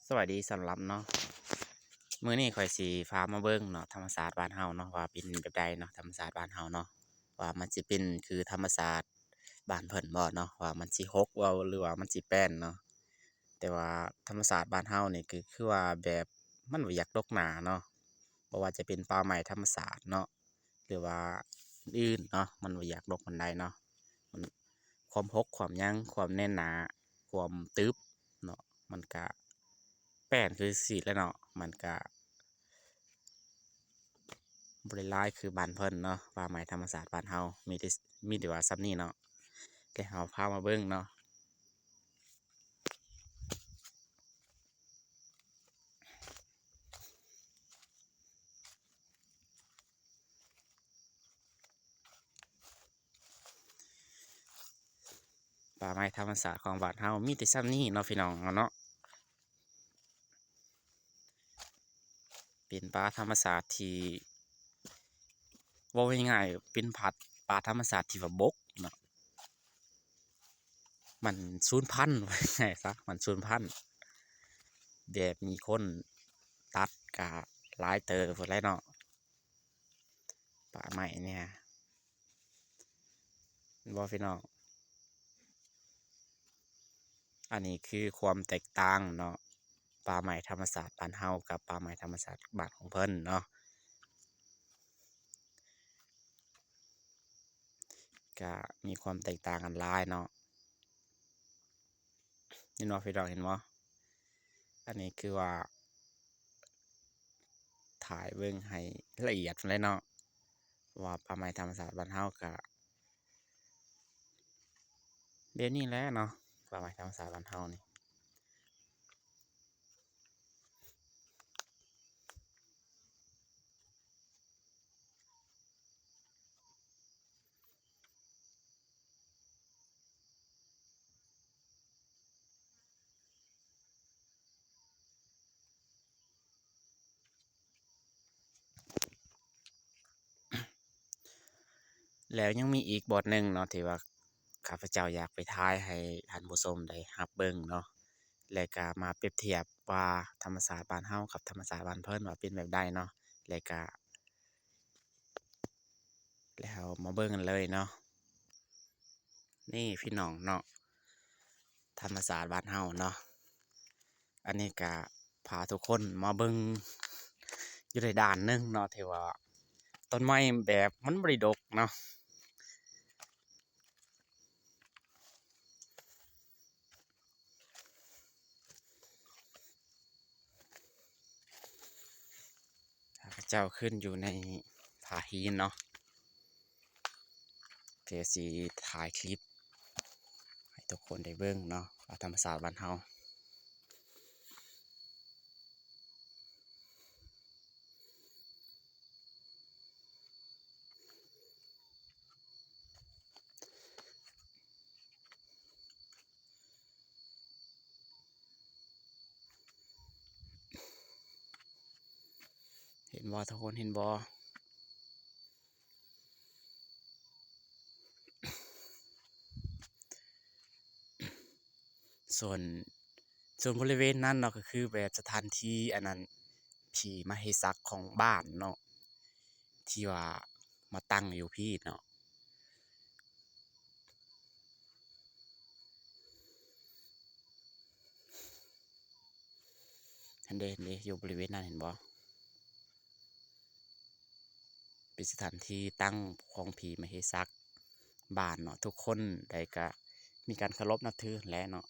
ສະບາຍດີສາວລຳເນາະ, ມື້ນີ້ຂ້ອຍຊິພາມາເບິ່ງເນາະ ທຳມະຊາດບ້ານເຮົາເນາະ ວ່າເປັນແບບໃດເນາະ ທຳມະຊາດບ້ານເຮົາເນາະ ວ່າມັນຊິເປັນຄືທຳມະຊາດບ້ານເພິ່ນບໍ່ເນາະ ວ່າມັນຊິຮົກບໍ່ ຫຼືວ່າມັນຊິແປ້ນເນາະ. ແຕ່ວ່າທຳມະຊາດບ້ານເຮົານີ້ ກໍຄືວ່າແບບມັນບໍ່ຢາກດົກໜາເນາະ, ບໍ່ວ່າຈະເປັນປ່າໄມ້ທຳມະຊາດເນາະ ຫຼືວ່າອື່ນໆເນາະ ມັນບໍ່ຢາກດົກປານໃດເນາະ. ມັນ ຄວາມຮົກ ຄວາມຫຍັງ ຄວາມແໜ້ນໜາ ຄວາມຕຶບເນາະ ມັນກະແປ້ນຄືຊີ້ແຫຼະເນາະ, ມັນກະບໍ່ໄດ້ຫຼາຍຄືບ້ານເພິ່ນເນາະ. ປ່າໄມ້ທຳມະຊາດບ້ານເຮົາມີແຕ່ ມີແຕ່ວ່າສ່ຳນີ້ເນາະ, ແຕ່ເຮົາພາມາເບິ່ງເນາະ. ປ່າໄມ້ທຳມະຊາດຂອງບ້ານເຮົາມີແຕ່ສ່ຳນີ້ເນາະ ພີ່ນ້ອງເຮົາເນາະ. ເປັນປ່າທຳມະຊາດທີ່ ເວົ້າງ່າຍໆ ເປັນປ່າ ປ່າທຳມະຊາດທີ່ວ່າບົກເນາະ, ມັນສູນພັນ ເວົ້າງ່າຍໆຊະ ມັນສູນພັນ. ແບບມີຄົນຕັດກະຫຼາຍເຕີບພຸ້ນແຫຼະເນາະ ປ່າໄມ້ນີ້ ເຫັນບໍ່ພີ່ນ້ອງ? ອັນນີ້ຄືຄວາມແຕກຕ່າງເນາະ ປ່າໄມ້ທຳມະຊາດບ້ານເຮົາກັບປ່າໄມ້ທຳມະຊາດບ້ານຂອງເພິ່ນເນາະ, ກະມີຄວາມແຕກຕ່າງກັນຫຼາຍເນາະ. ເຫັນບໍ່ພີ່ນ້ອງ ເຫັນບໍ່? ອັນນີ້ຄືວ່າຖ່າຍເບິ່ງໃຫ້ລະອຽດພຸ້ນແຫຼະເນາະ ວ່າປ່າໄມ້ທຳມະຊາດບ້ານເຮົາກະແບບນີ້ແຫຼະເນາະ, ປ່າໄມ້ທຳມະຊາດບ້ານເຮົານີ້. ແລ້ວຍັງມີອີກບ່ອນໜຶ່ງເນາະ ທີ່ວ່າຂ້າພະເຈົ້າຢາກໄປຖ່າຍໃຫ້ທ່ານຜູ້ຊົມໄດ້ຮັບເບິ່ງເນາະ ແລະກະມາປຽບທຽບວ່າທຳມະຊາດບ້ານເຮົາກັບທຳມະຊາດບ້ານເພິ່ນວ່າເປັນແບບໃດເນາະ ແລະກະ ແລ້ວເຮົາມາເບິ່ງກັນເລີຍເນາະ. ນີ້ພີ່ນ້ອງເນາະ ທຳມະຊາດບ້ານເຮົາເນາະ. ອັນນີ້ກະພາທຸກຄົນມາເບິ່ງຢູ່ໃນດ້ານໜຶ່ງເນາະ ທີ່ວ່າຕົ້ນໄມ້ແບບມັນບໍ່ໄດ້ດົກເນາະ. ຂ້າພະເຈົ້າຂຶ້ນຢູ່ໃນຜາຫີນເນາະ ເພື່ອຊິຖ່າຍຄລິບໃຫ້ທຸກຄົນໄດ້ເບິ່ງເນາະ ວ່າທຳມະຊາດບ້ານເຮົາ. ເຫັນບໍ່ ທຸກຄົນເຫັນບໍ່? ສ່ວນ ສ່ວນບໍລິເວນນັ້ນເນາະ ກໍຄືແບບສະຖານທີ່ອັນນັ້ນ ຜີມະເຫສັກຂອງບ້ານເນາະ ທີ່ວ່າມາຕັ້ງຢູ່ພີ້ເນາະ. ຫັ້ນເດ້ ຫັ້ນເດ້ ຢູ່ບໍລິເວນນັ້ນ ເຫັນບໍ່? ເປັນສະຖານທີ່ຕັ້ງຂອງຜີມະເຫສັກບ້ານເນາະ, ທຸກຄົນໃດກະມີການເຄົາລົບນັບຖືຫັ້ນແຫຼະເນາະ.